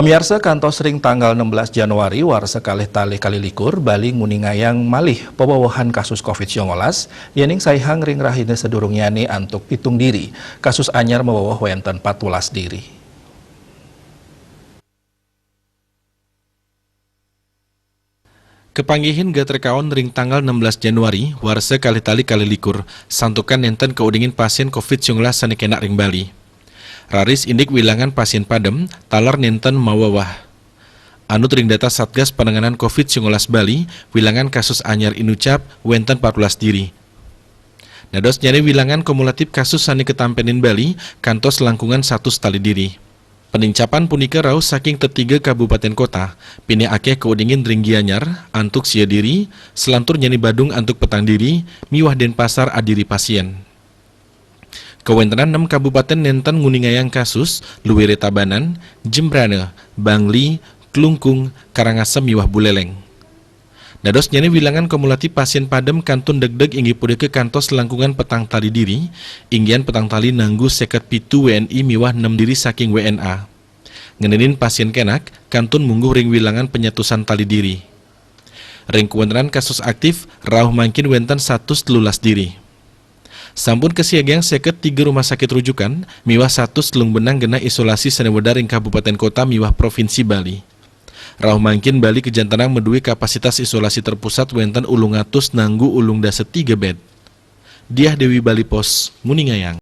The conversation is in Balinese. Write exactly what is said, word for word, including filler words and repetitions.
Miarsa, kantos ring tanggal enam belas Januari warsa kalih tali kali likur, Bali nguningayang malih pawewehan kasus covid sembilan belas, yening saihang ring rahina sadurungnyane antuk pitung diri. Kasus anyar maweweh wenten empat belas diri. Kapanggihin gatra kaon ring tanggal enam belas Januari, warsa kalih tali kali likur, santukan nenten kaudingin pasien covid sembilan belas sane kena ring Bali. Raris indik wilangan pasien padem, taler nenten maweweh. Anut ring data Satgas Penanganan covid sembilan belas Bali, wilangan kasus anyar inucap wenten empat belas diri. Dadosnyane wilangan kumulatif kasus sane katampenin Bali, kantos langkungan satus tali diri. Panincapan punika rauh saking tetiga kabupaten kota, pinih akeh kaudingin ring Gianyar, antuk sia diri, salanturnyane Badung antuk petang diri, miwah Denpasar adiri pasien. Kawentenan nem kabupaten nenten nguningayang kasus, luire Tabanan, Jembrana, Bangli, Klungkung, Karangasem miwah Buleleng. Dadosnyane wilangan kumulatif pasien padem kantun degdeg inggih punika kantos langkungan petang tali diri, inggihan petang tali nanggu seket pitu W N I miwah nem diri saking W N A. Ngenenin pasien kenak kantun mungguh ring wilangan penyatusan tali diri. Ring kawentenan kasus aktif, rauh mangkin wenten satus telulas diri. Sampun kasiagiang seket tiga rumah sakit rujukan miwah satus telung benang genah isolasi sane wedar ring kabupaten kota miwah provinsi Bali. Rauh mangkin Bali kajantenang madue kapasitas isolasi terpusat wenten ulung atus nanggu ulung dasa tiga bed. Diah Dewi, Bali Post, nguningayang.